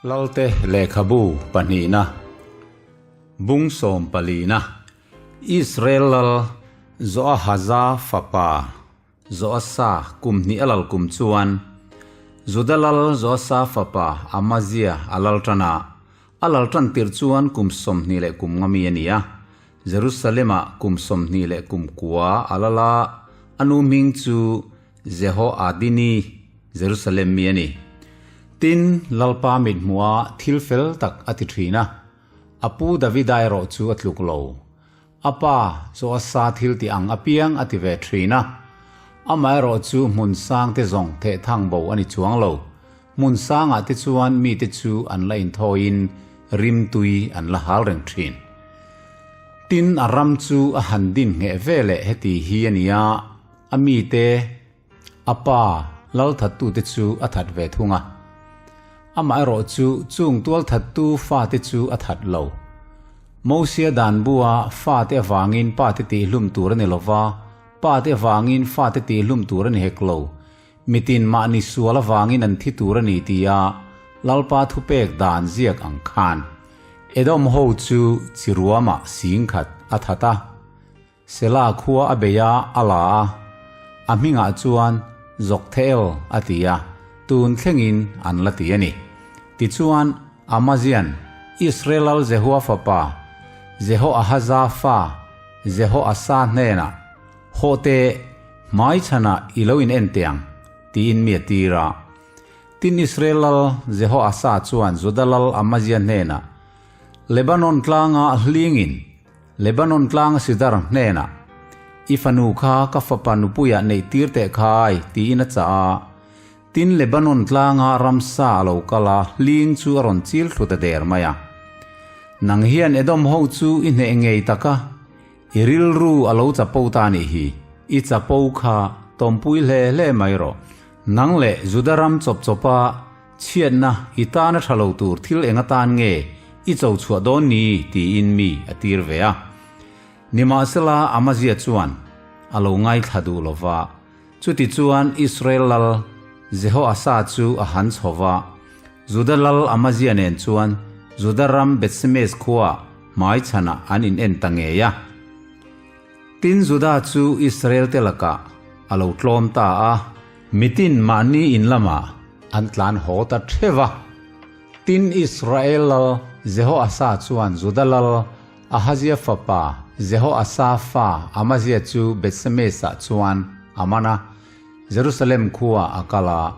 Lalte lehkhabu pahnihna, bung sawm palina, Israel lal Joahaza fapa Joasa kum hnih a lal kum chuan Juda lal Joasa fapa Amazia a lal tan a, a lal tan tirh chuan kum 25 leh kum nga mi a ni a. Jerusalem-ah kum 20 leh kum kua a lal a, a nu hming chu Jehoadini, Jerusalem mi a ni. Tin, Lalpa mithmuha thil fel tak a ti thin a, a pu Davida erawh chu a tluk lo. A pa chu a sa thil tih ang apiang a ti ve thin a. Amaherawh chu hmun sang te zawng theh thang bo a ni chuang lo. Hmun sangah te chuan mite chu an la inthawiin rim tui an la hal reng thin. Tin, a ram chu a han din ngheh ve leh heti hi a ni a, a mite, A pa, lalthattute chu a that ve thung a. Amaherawh chu chung tualthattu fate chu a that lo. Mosia dan bua fate avangin pate tihhlum tur a ni lo va, pate avangin fate tihhlum tur a ni hek lo. Mitin mahni sual avangin an thi tur a ni tia Lalpa thupek dan ziak ang khan Edom ho chu chiruamah singkhat a that a. Sela khua a bei a, a la a, a hmingah chuan Joktheel a ti a, tun thlengin an la ti a ni. Tichuan, Amazian, Israel lal Jehua fapa, Jehoahaza fa, Jehoasa hnenah, Hawh teh, hmai chhanah i lo in en teh ang, tiin mi a tir a. Tin Israel lal Jehoasa chuan Juda lal Amazia hnenah, Lebanon tlanga hlingin, Lebanon tlanga sidar hnenah, I fanu kha ka fapa nupuiah neih tir teh khai, tiin a chah a. Tin Lebanon tlanga ramsa a lo kal a, hling chu a rawn chil thlu ta der mai a. Nang hian Edom ho chu i hneh ngei tak a, i rilru a lo chapo ta nih hi, i chapo kha tawmpui hle hle mai rawh. Nang leh Juda ram chawp chawpa Chhiatna, i tana tha lo tur thil eng atan nge i cho chhuah dawn ni? tiin mi a tir ve a. Nimahsela, Amazia chuan a lo ngaithla duh lo va. Chuti chuan Israel lal Jehoasa chu a han chho va. Juda lal Amazia nen chuan Juda ram Bethsemes khuaah hmaichhanah an in en ta ngei a. Tin Juda chu Israel te lakah a lo tlawm ta a. Mitin mahni in lamah an tlan haw ta theuh a. Tin Israel lal Jehoasa chuan Juda lal Ahazia fapa Jehoasa fa Amazia chu Bethsemes-ah chuan a man a, Jerusalem khuaah a kal a.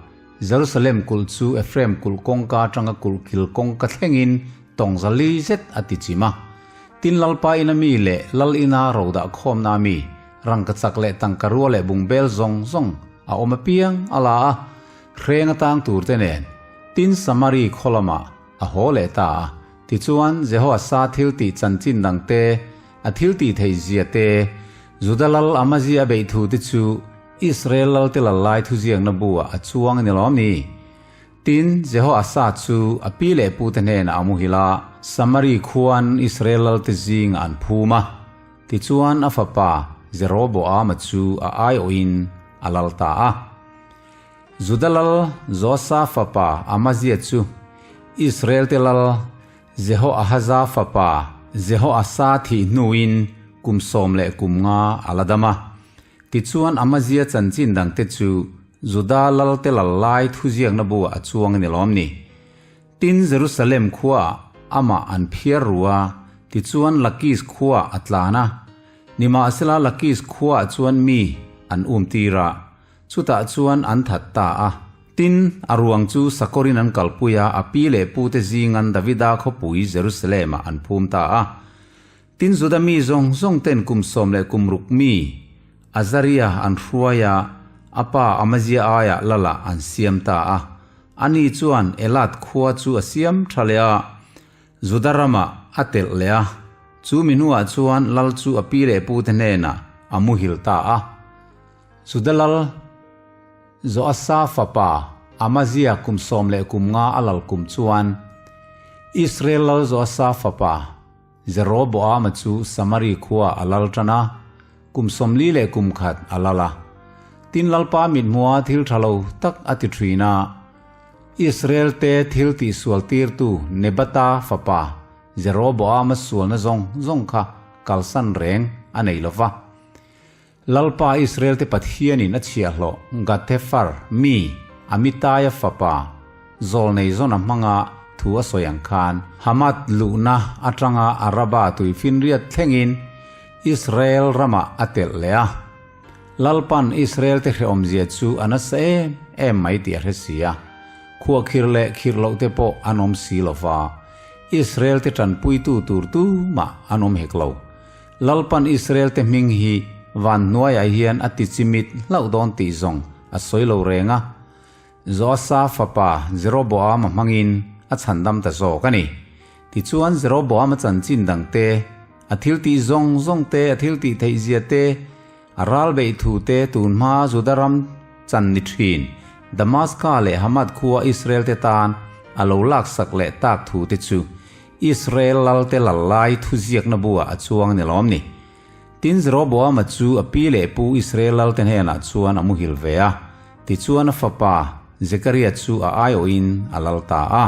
Jerusalem kulh chu Ephraim kulh kawngka atanga kulh kil kawngka thlengin tawngza li zet a ti chim a. Tin Lalpa ina mi leh Lal ina ro dah khawmna mi, rangka chak leh tangka rua leh bungbel zawng zawng a awm apiang a la a, hreng atang tur te nen tin Samari khaw lamah a haw leh ta a. Tichuan, Jehoasa thil tih chanchin dang te, a thil tih theih zia te, Juda lal Amazia a beih thu te chu Israel lal te lal lai thuziakna bu ah a chuang a ni lawm ni? Tin, Jehoasa chu a pi leh pute hnenah a muhil a, Samari khuan Israel lalte zingah an phum a. Tichuan a fapa Jeroboama chu a aiawhin a lal ta a. Juda lal Joasa fapa Amazia chu Israel-te lal Jehoahaza fapa Jehoasa thih hnuin kum 15 a la dam a. Tichuan Amazia chanchin dangte chu Juda lalte lal lai thuziakna buah a chuang a ni lawm ni? Tin, Jerusalem khuaah amah an phiar ru a, tichuan Lakis khuaah a tlan a. Nimahsela Lakis khuaah chuan mi an um tir a, chutah chuan an that ta a. Tin, a ruang chu sakawrin an kalpui a, a pi leh pute zingan Davida khawpui Jerusalem-ah an phum ta a. Tin, Juda mi zawng zawng ten kum 16 mi Azaria an hruai a, a pa Amazia aiah Lala an siam ta a. Ani chuan Elat khua chu a siam tha leh a, Juda ramah a telh leh a. Chu mi hnuah chuan Lal chu a pi leh pute hnenah a muhil ta a. Juda Lal Joasa fapa Amazia kum 15 a lal kum chuan Israel Lal Joasa fapa Jeroboama chu Samari khua a lal tan a, kum 41 a lal a. Tin Lalpa mithmua thil tha lo tak a ti thin a. Israel-te thil tihsual tirtu Nebata fapa Jeroboama sualna zawng zawng kha kalsan reng a nei lo va. Lalpa Israel-te Pathianin a chhiahhlawh Gathefar mi Amitaia fapa Zawlnei Zona hmanga thu a sawi ang khan Hamath luhna atanga Araba tuifinriat thlengin Israel ramah a telh leh a. Lalpan Israel-te hrehawmzia chu a nasa em em mai tih a hre si a, khuahkhirh leh khirh loh te pawh an awm si lo va, Israel-te tanpuitu tur tumah an awm hek lo. Lalpan Israel-te hming hi van hnuaiah hian a ti chimit hlauh dawn tih zawng a sawi lo reng a, Joasa fapa Jeroboama hmangin a chhandam ta zawk a ni. Tichuan Jeroboama chanchin dangte, a thiltih zawng zawng te, a thiltih theihzia te, a ral beih thu te, tun hma Juda ram chan ni thin Damaska leh Hamath khua Israel-te tan a lo laksak leh tak thu te chu Israel lalte lal lai thuziakna buah a chuang ni lawm ni. Tin, Jeroboama chu a pi leh pu Israel lalte hnenah chuan a muhil ve a, tichuan a fapa Zekaria chu a aiawhin a lal ta a.